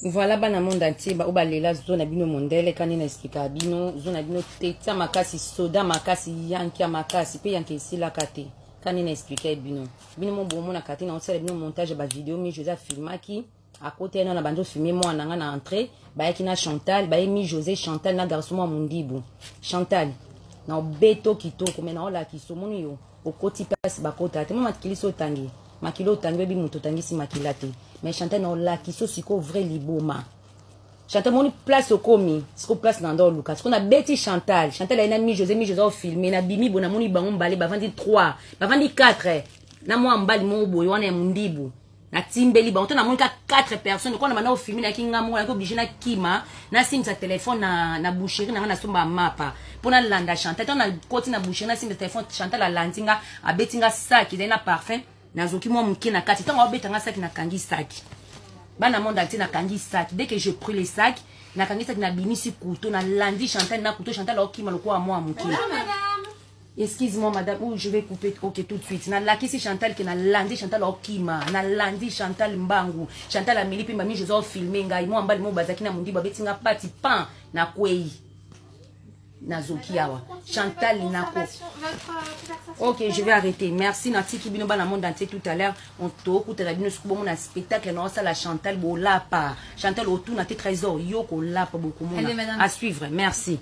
Voilà bana monde entier ba balela zo na bino mondele kani na expliquer bino zo na bino tetia makasi soda makasi yanki ya makasi pe yanki esilaka te kani na expliquer bino bino mo bomonaka te na osala bino montage ya ba video mi José afilmaki akota ye na bandi ofilme mwana nga na entrée bayaki na Chantal baye mi José Chantal na garçon mwa mondibu Chantal na obeto kitoko me na olakisa omoni yo okoti place bakota te mwa makili so otangi makila otangi oyebi moto otangisi makila te mais Chantal na olakisa sikoyo vrai liboma Chantal moni place okomi siko place na ndo oluka siko nabeti Chantal Chantal aye na mi José mi José ofilme nabimi bo namoni bango mbale bavandi 3 bavandi 4 na mwa mbali moko boye wana ya mondibu natimbeli bango to namoni ka 4 personnes lokola na banda ofilme nayaki nga moko nayaki oblige nakima nasimbisa telefone na, na boucherie na nga nasomba mapa mpo nalanda Chantal ntango nakoti na boucherie nasimbisa telefone Chantal alandi nga abeti nga saki ezali na parfum nazoki mwa moke na kati ntango abeta nga saki nakangi saki bana monde entier nakangi saki dès que je pris le sac nakangi saki nabimisi couteau nalandi Chantal na couteau Chantal aokima lokola mwa moke. Excuse-moi madame, ou je vais couper ok tout de suite. Nalakisi Chantal ke nalandi Chantal okima, nalandi Chantal mbangu. Chantal ameli pe mami José filmer ngai, mwa mbali mo bazaki na mundi babeti nga pati pan na kwei. Nazoki awa. Chantal nako. Ok, je vais arrêter. Merci natiki bino bana monde entier tout à l'heure. On tokutana bino suku bomona spectacle na osala Chantal bolapa. Chantal otuna te trésor yo kolapa bokomona. À suivre. Merci.